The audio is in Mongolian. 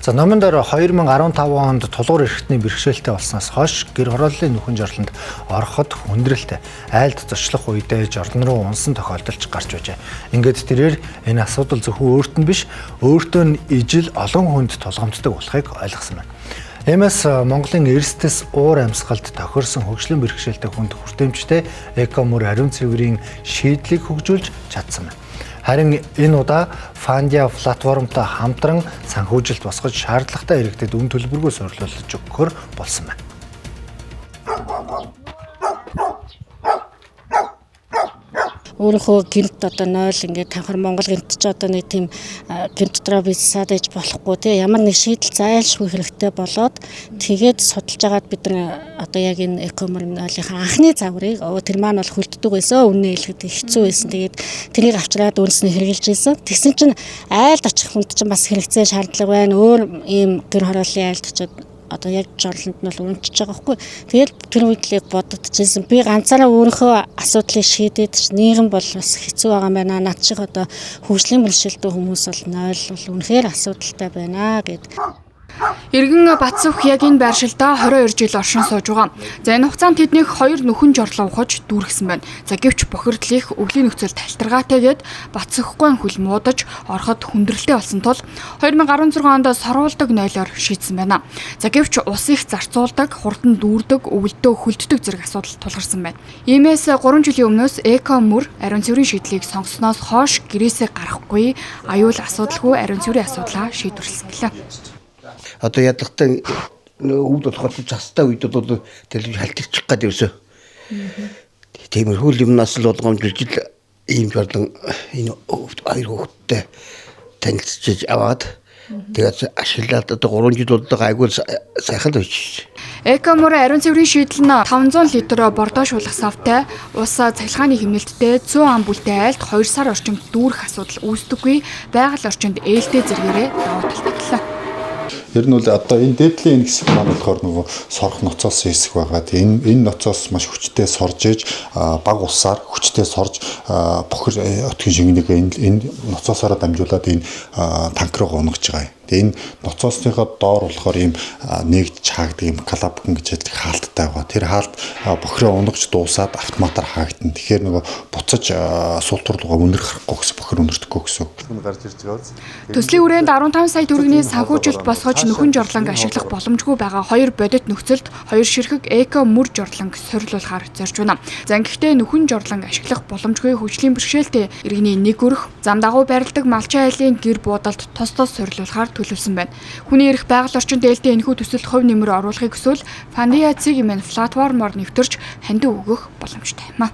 За номон дээр 2015 онд тулгуур эрхтний бэрхшээлтэй болсноос хойш гэр хорооллын нөхөн жорлонд ороход хүндрэлтэй айлд зочлох үедээ жорлон руу унсан тохиолдолч гарч байжээ. Ингээд тэрээр энэ асуудал зөвхөн өөрт нь биш, өөртөө нь ижил олон хүнд тулгамддаг болохыг ойлгосон байна. Иймээс Монголын эрсдэс уур амьсгалд тохирсон хөгжлийн бэрхшээлтэй хүнд хүртээмжтэй эко мөр ариун цэврийн шийдлийг хөгжүүлж чадсан байна. Харин энэ удаа Fandia платформтой хамтран санхүүжилт босгож шаардлагатай иргэдэд үн төлбөргүй суйрлуулж өгөхөөр болсон байна. Өөрийнхөө гэнэт одоо 0 ингээд тавхар Монгол гэнэт ч одоо нэг тийм гэнэт дотроо бизнесаад ээж болохгүй те, ямар нэг шийдэл зайлшгүй хэрэгтэй болоод, тэгээд судалж агаад бид нар одоо яг энэ эко мөр нойлынхаа анхны загварыг, тэр маань бол хөлддөг байсан, үнэ хэлэхэд хэцүү байсан. Тэгээд тэрийг авчираад үндэсний хэрэглэж байсан. Тэгсэн чинь айлд очих хүнд чинь бас хэрэгцээ шаардлага байна. Өөр ийм гэр хорооллын айлд очиод одоо яг жорлонд нь бол үнчиж байгаа байхгүй. Тэгэл тэр үед л яг бодогдчихсэн. Би ганцаараа өөрийнхөө асуудлыг шийдээд ч нийгэм бол бас хэцүү байгаа юм байна. Над шиг одоо хөгжлийн бэрхшээлтэй хүмүүс бол 0 бол үнэхээр асуудалтай байна гэд. Иргэн Батсүх яг энэ байршилдаа 22 жил оршин сууж байгаа. За, энэ хугацаанд тэднийх хоёр нөхөн жорлон ухаж дүүргэсэн байна. За, гэвч бохирдол их, өвлийн нөхцөл талтаргаатай гээд Батсүхгүй хөл муудаж ороход хүндрэлтэй болсон тул 2016 онд соруулдаг нойлоор шийдсэн байна. За, гэвч ус их зарцуулдаг, хурдан дүүрдэг, өвөлдөө хөлддөг зэрэг асуудал тулгарсан байна. Иймээс 3 жилийн өмнөөс эко мөр ариун цэврийн шийдлийг сонгосноос хойш гэрээсээ гарахгүй, аюул асуудалгүй ариун цэврийн асуудлаа шийдвэрлэсэн гэлээ. Одоо ядлагтай өвд болохоор цастай үед бол тэр халтигчих гээд ерөөсөө. Тиймэрхүү л юмнаас л болгоомжилж л ийм жорлон энэ хоёр хүүхэдтэй танилцж аваад, тэгээд ашиглаад одоо 3 жил боллоо, айгүй сайхан л байж. Эко мөр ариун цэврийн шийдэл нь 500 литр бордоошуулах савтай, ус цахилгааны хэмнэлттэй, цөөн ам бүлтэй айлд 2 сар орчимд дүүрэх асуудал үүсдэггүй, байгаль орчинд ээлтэй зэргээрээ давуу талтай гэлээ. Ер нь бол одоо энэ дээдлийн энэ хэсэг маань болохоор нөгөө сорох ноцоос хэсэг байгаа. Энэ ноцоос маш хүчтэй сорж ээж, бага усаар хүчтэй сорж, бохир өтгөн шингэнийг энэ ноцоосоор дамжуулаад энэ танк руу унгаж байгаа юм. Тэгээ энэ ноцоосныхоо доор болохоор ийм нэгж чаагдаг юм клапан гэж хэлдэг хаалттай байгаа. Тэр хаалт бохироо унгаж дуусаад автоматар хаагдана. Тэгэхээр нөгөө буцаж суултур руугаа үнэр харахгүй гэсэн, бохир үнэртэхгүй гэсэн үг. Гарч ирж байгаа биз. Төслийн хүрээнд 15 сая төгрөгийн санхүүжилт босгож, нөхөн жорлонг ашиглах боломжгүй байгаа хоёр бодит нөхцөлд хоёр ширхэг эко мөр жорлонг суйрлуулахаар зорж байна. За, гэхдээ нөхөн жорлонг ашиглах боломжгүй хөгжлийн бэрхшээлтэй иргэний нэг өрх, зам дагуу байрладаг Малчин айлын гэр буудалд тус тус суйрлуулахаар төлөвлөсөн байна. Хүний эрх, байгаль орчин дээлтэй энэхүү төсөлд хувь нэмэр оруулахыг хүсвэл Fandia цэг мн платформоор нэвтэрч хандив өгөх боломжтой юм а.